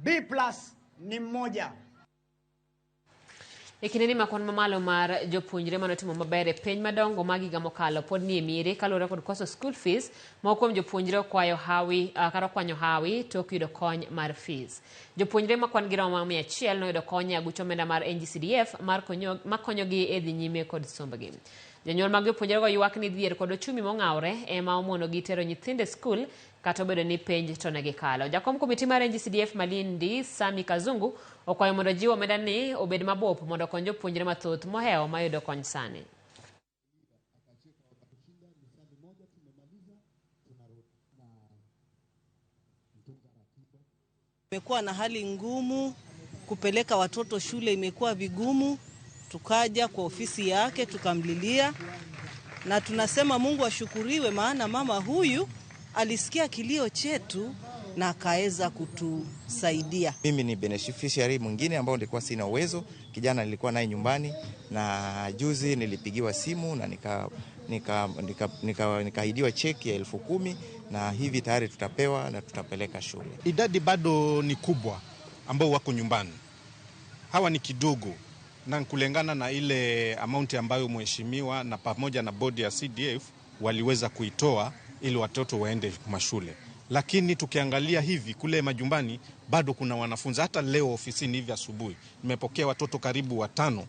B plus ni mmoja. E kindeni ma kwan mamalo mar jopuonjre manotimo maber e penj madongo mag higa mokalo pod nie miere kaluwore kod koso school fees. Moko kuom jopuonjre okwayo hawi kata okwanyo hawi tok yudo kony mar fees. Jopuonjre ma kwan gi romo 100 noyudo kony e aguch omenda mar NGCDF mar konyo, makonyogi e dhi nyime kod sombgi. Jonyuol mag jopuonjrego ywak ni dhier kod ochumi mong'awre ema omonogi tero nyithindo e skul kata obedo ni penj to ne gikalo. Jakom komiti mar NGCDF Malindi, Sami Kazungu, okwayo mondo jiw omenda ni obed mabup mondo okony jopuonjre mathoth mohewo mayudo kony sani. Imekuwa na hali ngumu kupeleka watoto shule, imekuwa vigumu. Tukaja kwa ofisi yake tukamlilia, na tunasema Mungu ashukuriwe, maana mama huyu alisikia kilio chetu na akaweza kutusaidia. Mimi ni beneficiary mwingine ambao nilikuwa sina uwezo, kijana nilikuwa naye nyumbani, na juzi nilipigiwa simu na nikaahidiwa cheki ya 10,000 na hivi tayari tutapewa na tutapeleka shule. Idadi bado ni kubwa ambao wako nyumbani, hawa ni kidogo na kulingana na ile amount ambayo mheshimiwa na pamoja na bodi ya CDF waliweza kuitoa ili watoto waende mashule. Lakini tukiangalia hivi kule majumbani bado kuna wanafunzi. Hata leo ofisini hivi asubuhi nimepokea watoto karibu 5